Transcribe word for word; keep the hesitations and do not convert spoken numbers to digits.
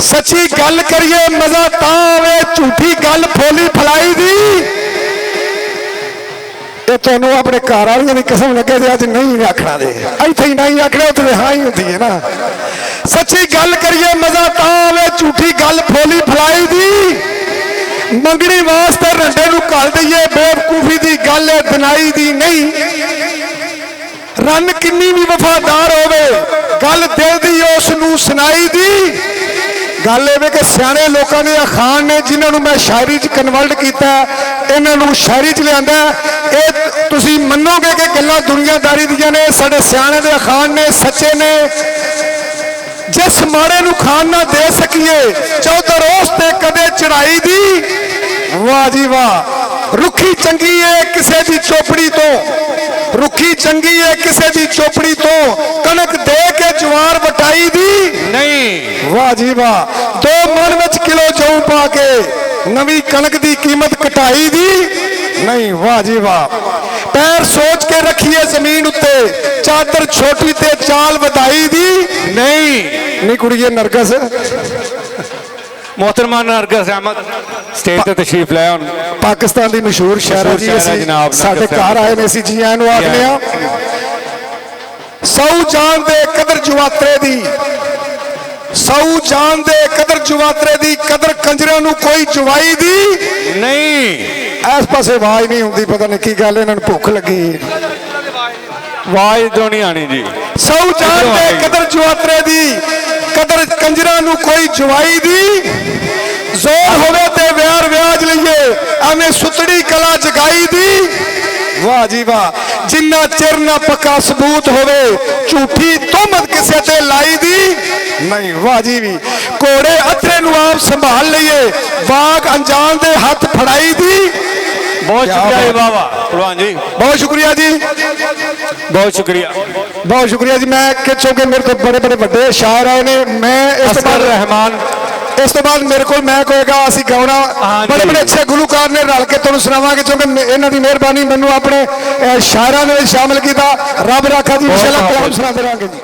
سچی گل کریے، مزہ تاں آوے، جھوٹی گل پھولی پھلائی دی۔ یہ تمہوں اپنے گھر والیاں دی قسم لگے دے، اج نہیں آکھنا دے۔ ایتھے ہی نہیں آکھنا، اتنے ہاں ہی ہوندی ہے نا۔ سچی گل کریے، مزہ تاں آوے، جھوٹی گل پھولی پھلائی دی۔ منگنی واسطے رنڈے نوں گل دئیے، بے وقوفی دی گل ہے، بنائی دی نہیں۔ رن کنی بھی وفادار ہووے، گل دل دی اس نوں سنائی دی۔ گل اے وے کہ سیانے لوکاں دے اخان نے، جنہاں نوں میں شاعری چ کنورٹ کیتا ہے، انہاں نوں شاعری چ لیاندا ہے۔ اے تسی منو گے کہ گلاں دنیا داری دیاں نے، ساڈے سیانے دے اخان نے، سچے نے۔ جس ماڑے نوں کھان نہ دے سکیے، چودہ روز تے کدے چڑھائی دی۔ واہ جی واہ، رکھی چنگی اے کسے دی چوپڑی تو، رکھی چنگی اے کسے دی چوپڑی تو، کنک دے کے جوار وٹائی دی۔ نہیں۔ واہ جی واہ، دو من وچ کلو جوں پا کے، نوی کنک دی قیمت کٹائی دی۔ نہیں، واہ جی واہ۔ پیر سوچ کے رکھیے زمین اتے، چادر چھوٹی تے چال ودائی دی۔ نہیں۔ نہیں کڑیے نرگس۔ محترمہ نرگس احمد سٹیج تے تشریف لے آؤ۔ پاکستان دی مشہور شاعرہ جی، شاعرہ اسی جناب نرگس ساڈے گھر احمد۔ آئے نے، اسی جی آئیں نوں آکھنے آ۔ سو جان دے قدر جواترے دی، سو جان دے قدر جواترے دی، قدر کنجرے نوں کوئی جوائی دی۔ نہیں۔ اس پاسے آواز نہیں ہوندی، پتہ نہیں کی گل، انہاں نوں بھوک لگی۔ آواز ادھروں نہیں آنی جی۔ سو جان ادھروں دے آنی۔ قدر جواترے دی، قدر کنجرا نو کوئی جوائی دی۔ زور ہووے تے ویار ویاج لئیے، ایویں ستڑی کلا جگائی دی۔ واہ جی واہ، جنہ چر نہ پکا ثبوت ہووے، جھوٹی تہمت کسے تے لائی دی۔ نہیں، واہ جی وی۔ گھوڑے اترے نو آپ سنبھال لئیے، واگ انجان دے ہتھ پھڑائی دی۔ بہت کیا شکریہ بات۔ جی بابا، پروان جی۔ بہت شکریہ جی۔ بہت شکریہ۔ بہت شکریہ جی۔ میں کہ چونکہ میرے تو بڑے بڑے وڈے شاعر آئے نے، میں اس تو اصغر بعد، رحمان۔ اس تو بعد میرے کول میں کوئی گا، اسی گاؤنا ہاں بڑے جی۔ بڑے اچھے گلوکار نے رل کے تانوں سناواں گے، کیونکہ میں، انہاں دی مہربانی مینوں اپنے، اے، شاعراں دے وچ شامل کیتا۔ رب راکھا جی، بہت انشاءاللہ بہت کلام سناتے رہاں گے جی۔